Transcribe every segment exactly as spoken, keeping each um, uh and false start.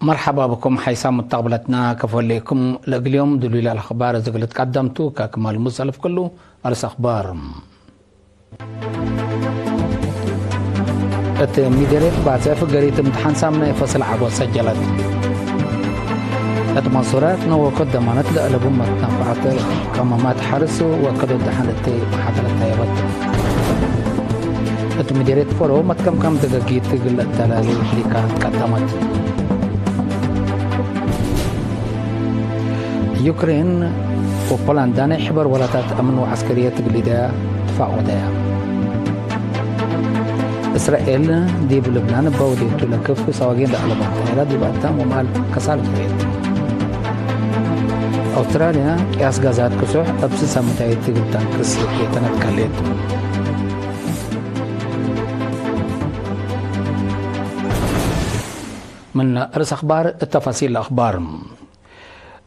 መርሐባ ብኩም ሐይሳም ሙተቅብለትና፣ ከፎሌኩም ለእግል ዮም ድሉይ ለአልአኽባር እዝግል ትቀደምቱ፣ ከክማል ሙሰልፍ ክሉ አርስ አኽባር። እት ሚደርየት ባጽዕ ፍገሪት እምትሓን ሳምናይ ፈስል ዐቦት ሰጀለት። እት መንሱራ እት ነወኮት ደማነት ለአለቡ መትነፋዐት ቀመማት ሐርስ ወአከዶት ደሐን እት መሓደረት ተየበት። እት ሚደርየት ፎሮ መትከምከም ደገጊት እግል ለአተላሌ ሽሪካት ቀደመት። ዩክሬን ወፖላንድ ዳኔ ሕበር ወላታት አምን ወዐስከርየት እግል ኢደያ ትፋቅ ወደያ። እስራኤል ዲብ ልብናን እበ ወዴቱ ለክፍ ሳዋጌን ለአለባት ጣይራ ዲብ አታም ወመዓል ከሳል ጅሬት። አውስትራልያ ቅያስ ጋዛት ክሱሕ እብ ስሳ ምታይት እግል ታንቅስ ርቄ ተነትከሌት። ምን ርእስ አኽባር እት ተፋሲል ለአኽባር።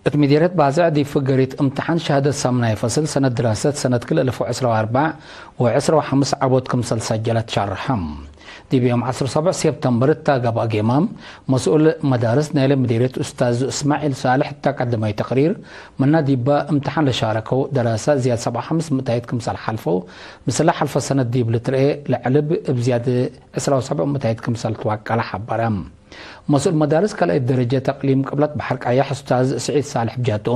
እት ሚደርየት ባጽዕ ዲብ ፍገሪት እምትሓን ሸሃደት ሳምናይ ፈስል ሰነት ድራሰት ሰነት ክልኤ አልፍ ወዕስራ ወአርበዕ ወዕስራ ወሐምስ ዐቦት ክምሰል ሰጀለት ሸርሐ። ዲብ ዮም ዐስር ወሰብዕ ሴፕተምበር እተ ገብአ ጌማም፣ መስኡል መዳርስ ናይለ ምዲርየት ኡስታዝ እስማዒል ሳልሕ እተ ቀደማይ ተቅሪር፣ ምና ዲበ እምትሓን ለሻረከው ደራሰ ዝያድ ሰብዓ ወሐምስ ምእታይት ክምሰል ሐልፈው፣ ምስለ ሐልፈ ሰነት ዲብ ልትርኤ ለዐልብ እብ ዝያድ ዕስራ ወሰብዕ ምእታይት ክምሰል ትዋቀለ ሐበረ። መስኡል መዳርስ ካልኣይት ደረጀት እቅሊም ቅብለት በሐር ቀየሕ ኡስታዝ ስዒድ ሳልሕ ብጀህቱ፣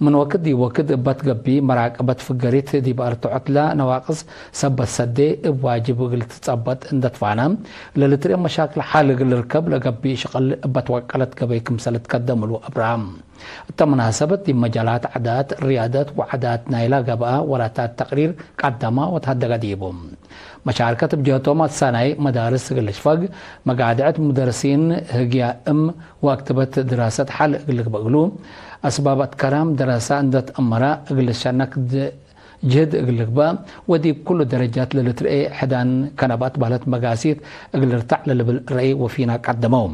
ምን ወክድ ዲብ ወክድ እበ ትገብእ መራቀበት ፍገሪት ዲብ አርትዖት ለነዋቅስ ሰበት ሰዴ እብ ዋጅብ እግል ትጸበጥ እንደ ትፋነ፣ ለልትርኤ መሻክል ሐል እግል ልርከብ ለገብእ ሽቅል እበ ትወቀለት ገበይ ክምሰል ትከደም እሉ አብርሃም። እተ መናሰበት ዲብ መጃላት ዓዳት፣ ርያደት ወዓዳት ናይላ ገብአ ወላታት ተቅሪር ቀደማ ወተሀደገ ዲቡ። መሻርከት እብ ጀህቶም አትሳናይ መዳርስ እግል ልሽፈግ፣ መጋድዐት ሙደርሲን ህግያ እም ወአክትበት ድራሰት ሐል እግል ልግበእ እግሉ፣ አስባብ አትከራም ደረሳ እንደ ተአመረ እግል ልሸነክ ድ-፣ ጅህድ እግል ልግበእ ወዲብ ኩሉ ደረጃት ለልትርኤ ሕዳን ከነባት በህለት መጋሲት እግል ልርታዕ ለልብል ረአይ ወፊና ቀደመው።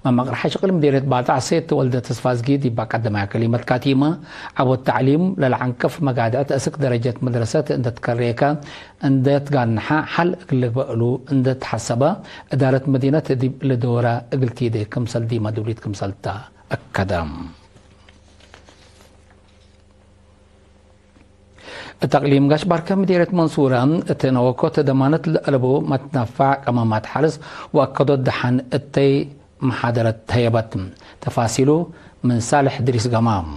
መመቅርሐ ሽቅል ምዴርየት ባጽዕ ሰይድ ተወልደ ተስፋዝጊ ዲብ አቀደማያ ከሊመት ካቲመ፣ ዐቦት ተዕሊም ለለዐንቅፍ መጋድዐት እስክ ደረጀት መድረሰት እንደ ትከሬከ እንደ ትጋንሐ ሐል እግል ልግበእ እሉ እንደ ተሐሰበ፣ እዳረት መዲነት ዲብ ለዶረ እግል ቲዴ ክምሰል ዲመ ዱሊት ክምሰል ተ አከደ። እት አቅሊም ጋሽ ባርከ ምዴርየት መንሱረ እት ነወኮት ደማነት ለአለቡ መትነፋዕ ቀመማት ሐርስ ወአከዶት ደሐን እተይ መሓደረት ተህየበት። ተፋሲሉ ምን ሳልሕ እድሪስ ገማም።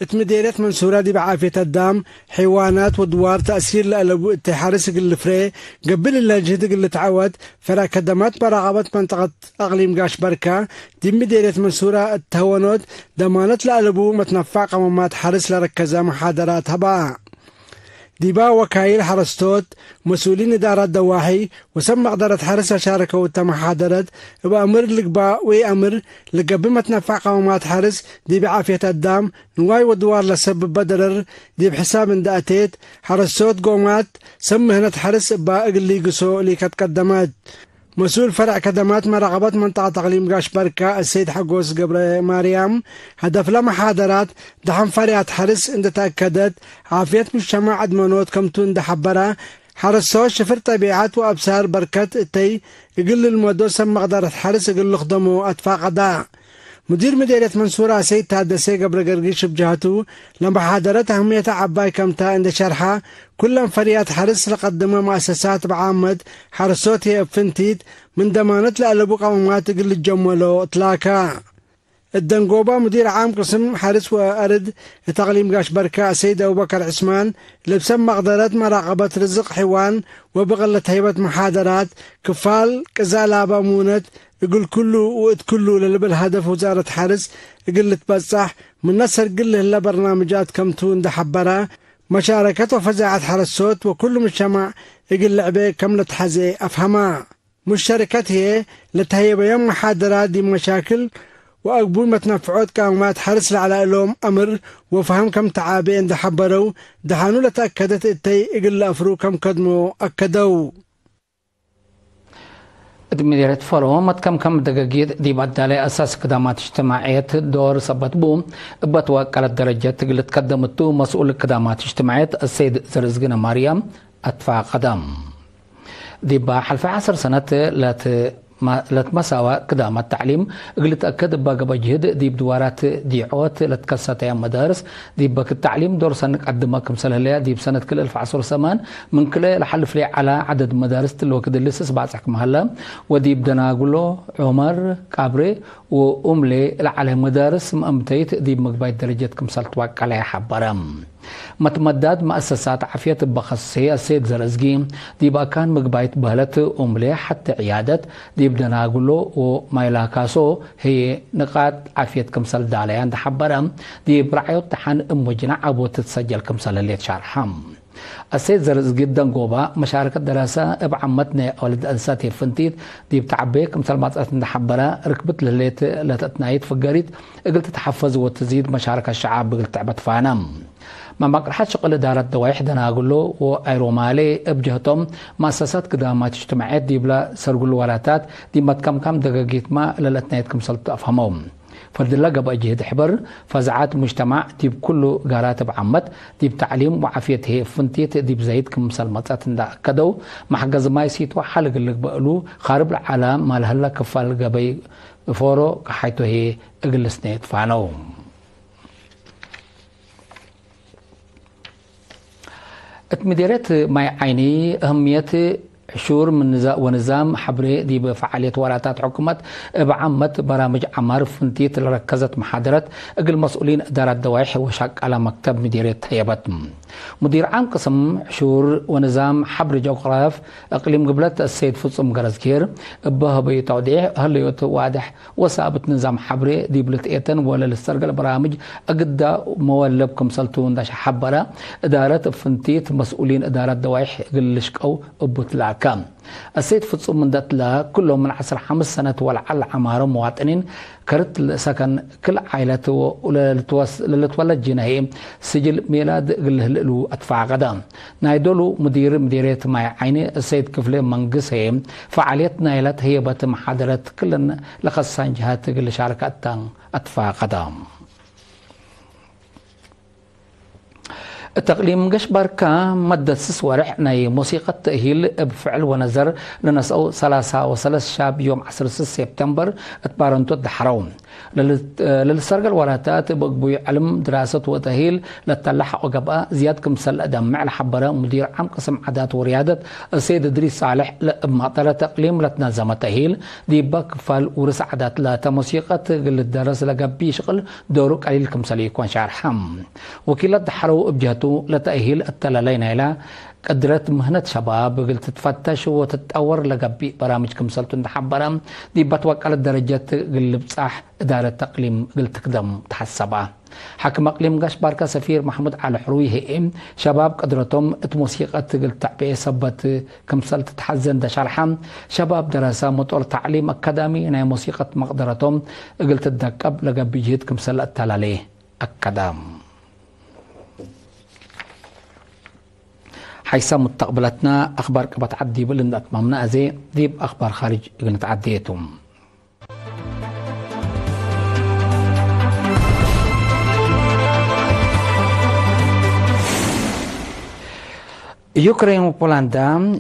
እት ምዴርየት መንሱረ ዲብ ዓፍየት አዳም፣ ሐይዋናት ወድዋር ተእሲር ለአለቡ እተይ ሐርስ እግል ልፍሬ ገብእ ለለ ጅህድ እግል ልትዐወት፣ ፈርዕ ከደማት መራቀበት መንጠቀት አቅሊም ጋሽ በርከ፣ ዲብ ምዴርየት መንሱረ እት ተወኖት ደማነት ለአለቡ መትነፋዕ ቀመማት ሐርስ ለረከዘ መሓደራት ሀበአ። ዲባ ወካይል ሐረስቶት፣ መስኡሊን እዳራት ደዋሒ ወሰብ መቅደረት ሐርስ ለሻረከው እተ መሓደረት፣ እብ አምር ልግባእ ወኢአምር ልገብእ መትነፋዕ ቀመማት ሐርስ ዲብ ዓፍየት አዳም፣ ንዋይ ወድዋር ለሰብበ ደረር ዲብ ሕሳብ እንደ አቴት፣ ሐረስቶት ጎማት ሰብ ምህነት ሐርስ እባ እግል ሊግሶ ሊከት ቀደመት። መስኡል ፈርዕ ከደማት መራቀበት መንጠቀት አቅሊም ጋሽ በርከ አሰይድ ሐጎስ ገብረ ማርያም፣ ሀደፍለ መሓደራት ደሐን ፈርያት ሐርስ እንደ ተአከደት፣ ዓፍየት ሙጅተማዕ አድመኖት ከምቱ እንደ ሐበረ፣ ሐረስቶት ሽፍር ጠቢዐት ወአብሳር በርከት እተይ እግል ልልመዶ ሰብ መቅደረት ሐርስ እግል ልክደሞ አትፋቀዳ። ሙዲር ምዴርየት መንሱራ ሰይድ ታደሴ ገብረ ገርጊሽ እብ ጀህቱ፣ ለመሓደረት አህምየተ ዐባይ ከምተ እንዴ ሸርሐ፣ ኩለን ፈርያት ሐርስ ለቀድመ መአሰሳት እብ ዓመት ሐረስቶት ህዬ እብ ፍንቲት ምን ደማነት ለአለቡ ቀመማት እግል ልጀመሎ እትላከ። እት ደንጎባ ሙዲር ዓም ቅስም ሐርስ ወአርድ እት አቅሊም ጋሽ በርከ አሰይድ አቡበከር ዕስማን፣ ለብሰብ መቅደረት መራቀበት ርዝቅ ሕይዋን ወብቅል ለተህይበት መሓደራት፣ ክፋል ቅዛእ ላበ ሙነት፣ እግል ኩሉ ወእት ኩሉ ለልብል ሀደፍ ውዛረት ሐርስ እግል ልትበጸሕ ምነ ሰርግል ለህለ በርናምጃት ከምቱ እንደ ሐበረ፣ መሻረከት ወፈዛዐት ሐረስቶት ወኩሉ ምጅተማዕ እግል ልዕቤ ከም ለትሐዜ አፍሀመ። ሙሸረከት ህዬ ለተህየበዮም መሓደራት ዲብ መሻክል ወአግቡይ መትነፍዖት ቀመማት ሐርስ ለዐለ እሎም አምር ወፈሀም ከም ተዓቤ እንደ ሐበረው፣ ደሐኑ ለተአከደት እተይ እግል ለአፍሩ ከም ከድሞ አከደው። እት ምዴርየት ፈሮ መትከምከም ደገጊት ዲብ አዳላይ አሳስ ክዳማት እጅትማዕየት ዶር ሰበት ቡ፣ እበ ትወቀለት ደረጀት እግል ልትከደም እቱ መስኡል ክዳማት እጅትማዕየት አሰይድ ዘርዝግነ ማርያም አትፋቀደ። ዲብ ሐልፈ ዐስር ሰነት ለት-፣ ማ-፣ ለትመሳወ ክዳማት ተዕሊም እግል ልትአከድ እበ ገብአ ጅህድ፣ ዲብ ድዋራት ዲዖት ለትከሰተየ መዳርስ፣ ዲብ በክት ተዕሊም ዶር ሰኒ ቀድመ ክምሰል ህለየ፣ ዲብ ሰነት ክልኤ እልፍ ዐስር ሰማን ምን ክልኤ ለሐልፍ ለይዐለ ዐደድ መዳርስ ትልወ ክድልስስ ባጽሕ ክም ሀለ፣ ወዲብ ደናግሎ፣ ዑመር፣ ቃብሬ ወኡምሌ ለዐለ መዳርስ መአምተይት ዲብ ምግባይት ደረጀት ክምሰል ትዋቀለ ሐበረ። መትመዳድ መአሰሳት ዓፍየት እበ ከስሴ አሰይድ ዘርእዝጊ፣ ዲብ አካን ምግባይት በህለት ኡምሌ ሐቴ ዕያደት፣ ዲብ ደናግሎ ወማይላካሶ ህዬ ንቃጥ ዓፍየት ክምሰል ዳለያ እንዴ ሐበረ፣ ዲብ ረዐዮት ደሐን እብ ሙጅናዕ አቦ ትትሰጀል ክምሰል ህሌት ሻርሐ። አሰይድ ዘርእዝጊ ደንጎባ፣ መሻረከት ደራሰ እብ ዓመት ናይ ወልድ አንሰት ፍንቲት ዲብ ተዐቤ ክምሰል መጽአት እንዴ ሐበረ፣ ርክብት ለህሌት ለተአትናይት ፍገሪት እግል ትትሐፈዝ ወትዚድ መሻረከት ሸዓብ እግል ትዕበት ፋነ። መማቅርሐት ሽቅል እዳረት ደዋይሕ ደናግሎ ወአይሮማሌ እብ ጀህቶም፣ መአሰሳት ግዳማት እጅትማዕየት ዲብለ ሰርጉል ወላታት ዲብ መትከምካም ደገጊትመ ለለአትናየት ክምሰልቱ አፍሀመው። ፈርድለ ገብአ ጅህድ ሕበር፣ ፈዛዐት ሙጅተማዕ ዲብ ኩሉ ጋራት እብ ዓመት፣ ዲብ ተዕሊም ወዓፍየት ህዬ ፍንቲት ዲብ ዘይድ ክምሰል መጽአት እንዴ አከደው፣ መሕገዝ ማይ ሲቶ ሐል እግል ልግበእ እሉ፣ ካርብ ለዐለ ማል ሀለ ክፋል ገበይ ፎሮ ከሓይቶ ህዬ እግል ልስኔ ትፋነው። እት ምዴርየት ማይ ዓይኒ፣ እህምየት ሕሹር ምን ንዛ-፣ ወንዛም ሐብሬ ዲብ ፈዓልየት ወላታት ሕኩመት እብ ዓመት በራምጅ ዐማር ፍንቲት ለረከዘት መሓደረት እግል መስኡሊን እዳራት ደዋይሕ ወሻቃላ መክተብ ምዴርየት ተህየበት። ሙዲር ዓም ቅስም ሕሹር ወንዛም ሐብሬ ጀውግራፍ እቅሊም ግብለት አሰይድ ፍጹም ገረዝጌር እበ ሀበዩ ተውዴሕ፣ ህለዮት ዋድሕ ወሳብት ንዛም ሐብሬ ዲብ ልትኤተን ወለልትሰርገል በራምጅ አግዳ መወለብ ክምሰልቱ እንዴ ሐበረ፣ እዳረት እብ ፍንቲት መስኡሊን እዳረት ደዋይሕ እግል ልሽቀው እቡ ትላከ። አሰይድ ፍጹም እንዴ እትለ፣ ክሎም ምን ዐስር ሐምስ ሰነት ወለዐል ዐማሩ መዋጥኒን ከርት ለሰከን ክል ዓይለት ወ-፣ ለልትወስ-፣ ለልትወለድ ጅነ ህዬ ስጅል ሚላድ እግል ልህልእሉ አትፋቀደ። ናይ ዶሉ ሙዲር ምዴርየት ማይ ዓይኒ አሰይድ ክፍሌ መንግስ ህዬ፣ ፈዓልየት ናይለ ተህየበት መሓደረት ክለን ለከሳን ጀሃት እግል ልሻርክ እተ አትፋቀደ። እት እቅሊም ገሽ ባርካ መደት ስስ ወሬሕ ናይ ሞሲቀት ተእሂል እብ ፍዕል ወነዘር ለነስአው ሰላሳ ወሰለስ ሻብ ዮም ዐስር ስስ ሴፕተምበር እት ባረንቶት ደሐረው። ለልት-፣ ለልትሰርገል ወላታት እብ እግቡይ ዕልም፣ ድራሰት ወተእሂል ለተለ ሐቆ ገብአ ዝያድ ክምሰል ለአደምዕ ለሐበረ ሙዲር ዓም ቅስም ዓዳት ወርያደት አሰይድ እድሪስ ሳልሕ፣ ለእብ መቅደረት እቅሊም ለትነዘመ ተእሂል ዲበ ክፋል ውርስ ዓዳት ላተ ሞሲቀት እግል ልትደረስ ለገብእ ሽቅል ዶሩ ቀሊል ክምሰል ኢኮን ሻርሐ። ወኪለት ደሐረው እብ ጀህቱ፣ ለተእሂል እተለለይ ናይለ ቅድረት ምህነት ሸባብ እግል ትትፈተሽ ወትትጠወር ለገብእ በራምጅ ክምሰልቱ እንዴ ሐበረ፣ ዲበ ትወቀለት ደረጀት እግል ልብጻሕ እዳረት እቅሊም እግል ትክደም ተሐሰበ። ሓክም እቅሊም ጋሽ ባርካ ሰፊር መሕሙድ ዐሊ ሕሩይ ህዬ፣ ሸባብ ቅድረቶም እት ሞሲቀት እግል ተዕቤ ሰበት ክምሰል ትትሐዜ እንዴ ሸርሐ፣ ሸባብ ደረሰ፣ መጦር ተዕሊም አካዳሚ ናይ ሞሲቀት መቅደረቶም እግል ትደቀብ ለገብእ ጅህድ ክምሰል ለአተላሌ አከደ። ሓይሰ ሙተቅብለትነ አክባር ቅበት ዐድ ዲብል እንዴ አትማምነ አዜ፣ ዲብ አክባር ካርጅ እግል ንትዐዴ ቱ። ዩክሬን ወፖላንዳ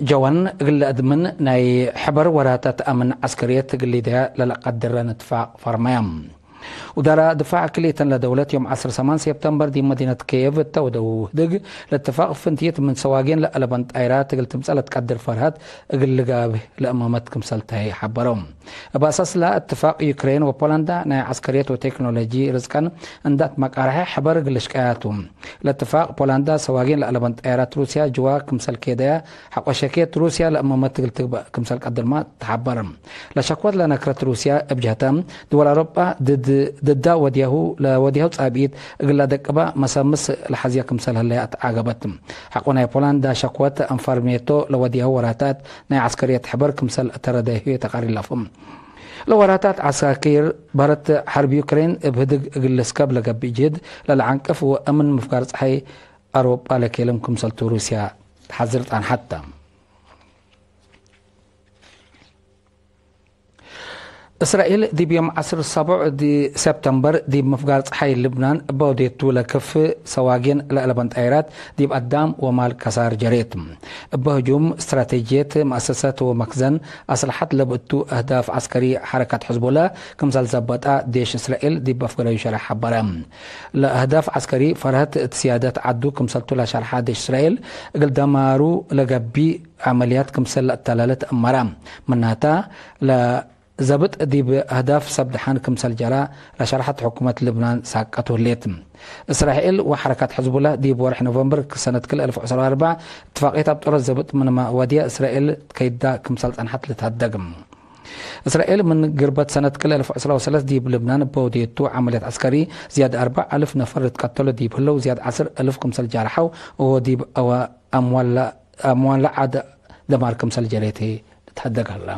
ጀወን እግል ለአድምን ናይ ሕበር ወራታት አምን ዐስከርየት እግል ሊደያ ለለቀድረን እትፋቅ ፈርመያ። ውዳራ ድፋዕ ክልኤተን ለደውለት ዮም ዐስር ሰማን ሴፕተምበር ዲብ መዲነት ኬየቭ እተ ወደው ህድግ ለእትፋቅ ፍንትየት ምን ሰዋጌን ለአለበን ጣይራት እግል ትምጸእ ለትቀድር ፈርሀት እግል ልጋብህ ለእመመት ክምሰል ተሀይ ሐበረው። እብ አሳስ ለእትፋቅ ዩክሬን ወፖላንዳ ናይ ዐስከርየት ወቴክኖሎጂ ርዝቀን እንደ አትመቃረሐ ሕበር እግል ልሽቀያ ቱ። ለእትፋቅ ፖላንዳ ሰዋጌን ለአለበን ጣይራት ሩስያ ጅዋ ክምሰል ኬደያ ሐቆ ሸክየት ሩስያ ለእመመት እግል ትግበእ ክምሰል ቀድርማ ተሐበር። ለሸክወት ለነክረት ሩስያ እብ ጀህተ፣ ድወል አውሮጳ ድድ-፣ ድዳ ወድያሁ ለወድያሁ ጻብኢት እግል ለደቅባ መሰምስ ለሐዝያ ክምሰል ህለያ አትዓገበት። ሐቆ ናይ ፖላንዳ ሸክወት አንፋርሜቶ ለወድያሁ ወራታት ናይ ዐስከርየት ሕበር ክምሰል አተረደዩ ተቃሪላፎም። ለወራታት ዐሳኪር በረት ሐርብ ዩክሬን እብ ህድግ እግል ልስከብ ለገብእ ጅህድ ለለዐንቅፍ ወእምን ምፍጋር ጸሓይ አውሮጳ ለኬልም ክምሰልቱ ሩስያ ተሐዝር ጣንሐት ተ። እስራኤል ዲብ ዮም ዐስር ሰቡዕ ዲ ሰብተምበር ዲብ ምፍጋር ጸሓይ ልብናን እበ ወዴቱ ለክፍ ሰዋጌን ለአለበን ጣይራት ዲብ አዳም ወማል ከሳር ጀሬት። እበ ህጁም እስትራቴጅየት መአሰሰት ወመክዘን አስለሐት ለብእቱ አህዳፍ ዐስከሪ ሐረካት ሕዝቦላ ክምሰል ዘበጣ ዴሽ እስራኤል ዲብ አፍገራዩ ሸረሕ ሐበረ። ለአህዳፍ ዐስከሪ ፈርሀት እት ስያደት ዐዱ ክምሰልቱ ለሸርሐ ዴሽ እስራኤል እግል ደማሩ ለገብእ ዐመልያት ክምሰል ለአተላለት አመራ። ምናታ፣ ለዘብጥ ዲብ አህዳፍ ሰብ ደሓን ክምሰል ጀራ ለሸርሐት ሕኩመት ልብናን ሳቀቱ ህሌት። እስራኤል ወሐረካት ሕዝቡላህ ዲብ ወርሕ ኖቨምበር ሰነት ክልኤ አልፍ ወዐስር ወአርበዕ እትፋቅየት አብጦረት ዘብጥ ምንመ ወድየ እስራኤል ከይዳ ክምሰል ጸንሐት ልትሀደግ። እስራኤል ምን ግርበት ሰነት ክልኤ አልፍ ወዐስር ወሰለስ ዲብ ልብናን እበ ወዴቱ ዐመልያት ዐስከሪ ዝያድ አርበዕ አልፍ ነፈር ልትቀተሎ ዲብ ህለው ዝያድ ዐስር አልፍ ክምሰል ጃርሐው ወዲብ አወ አምዋል ለዐድ ደማር ክምሰል ጀሬ ተ ልትሀደግ ሀላ።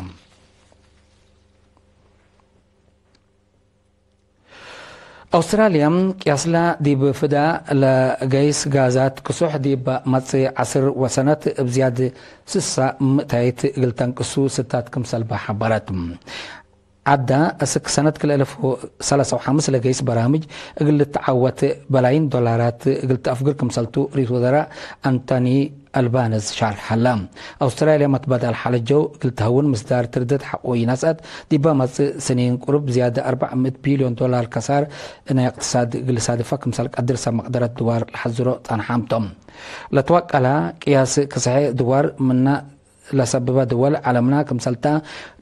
አውስትራልያ ቅያስላ ዲብ ፍዳ ለገይስ ጋዛት ክሱሕ ዲብ መጽእ ዐስር ወሰነት እብ ዝያድ ስሳ ምእታይት እግል ተንቅሱ ስታት ክምሰልባ ሐበረት። ዐዳ፣ እስክ ሰነት ክልኤ አልፍ ወሰለስ ወሐምስ ለገይስ በራምጅ እግል ልትዐወት በላይን ዶላራት እግል ተአፍግር ክምሰልቱ ርኢስ ወዘራእ አንቶኒ አልባነዝ ሻርሕ ሀላ። አውስትራልያ መትበዳል ሐለጀው እግል ተሀውን ምስዳር ትርደት ሐቆ ይነስአት፣ ዲበ መጽእ ስኒን ቁሩብ ዝያደ አርበዕ ምእት ቢልዮን ዶላር ከሳር ናይ እቅትሳድ እግል ሳድፈ ክምሰል ቀድር ሰብ መቅደረት ድዋር ለሐዝሮ ጸንሓም ቶም። ለትወቀላ ቅያስ ክስሐ ድዋር ምነ ለሰብበ ድወል ዐለምና ክምሰልታ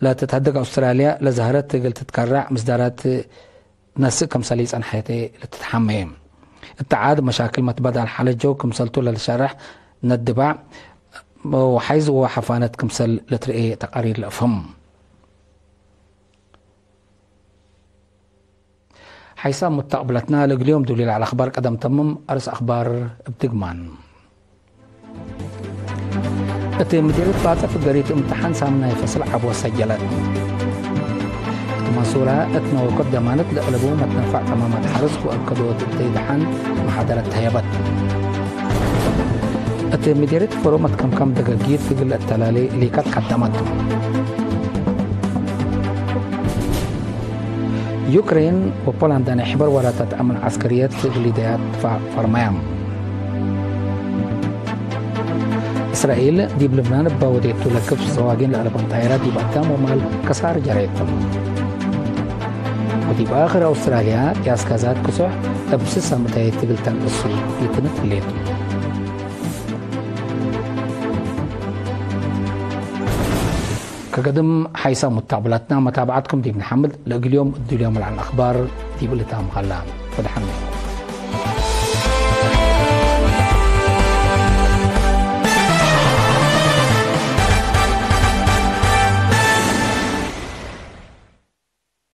ለትትሀደግ አውስትራልያ ለዛህረት እግል ትትከረዕ ምስዳራት ነስእ ክምሰል ኢጸንሐቴ ልትትሐመ። እት ዐድ መሻክል መትበዳል ሐለጀው ክምሰልቱ ለልሸርሕ ነድባዕ ወሐይዝ ወሐፋነት ክምሰል ልትርኤ ተቃሪር ለአፍህም። ሐይሳም ሙተቅብለትና ለእግል ዮም ዱሊ ለዐለ አኽባር ቀደም ተምም። አርስ አኽባር እብ ድግማን። እት ምዲርየት ባጽዕ ፍገሪት እምተሓን ሳምናይ ፈስል ዐቦ ሰጀለት። እት መንሱራ እት ነወከብ ደማነት ለአለቡ መትነፋዕ ቀማማት ሐርስ ወአከዶት እት ደሓን መሓደረት ተህየበት። እት ምዲርየት ፎሮም እት ከምከም ደገጊት እግል ለአተላሌ ሊከት ቀደመት። ዩክሬን ወፖላንድ ናይ ሕበር ወራታት አምን ዐስከርየት እግል ሊደያት ፈርመያ። እስራኤል ዲብ ልብናን እበ ወዴቱ ለክፍ ሰዋጊን ለአለበን ጣይራት ዲብ አዳም ወማል ከሳር ጀሬት። ወዲብ አክር አውስትራልያ ቅያስ ጋዛት ክሱሕ እብ ስሳ ምእታይት እግል ተንቅሱ ኢትነት ህሌት። ከገድም ሐይሳም ሙተቅብላትና መታብዓትኩም ዲብ ነሐምድ። ለእግል ዮም እዱልዮም ለዐል አኽባር ዲብ እሊ ታም ሀላ። ወደሐን።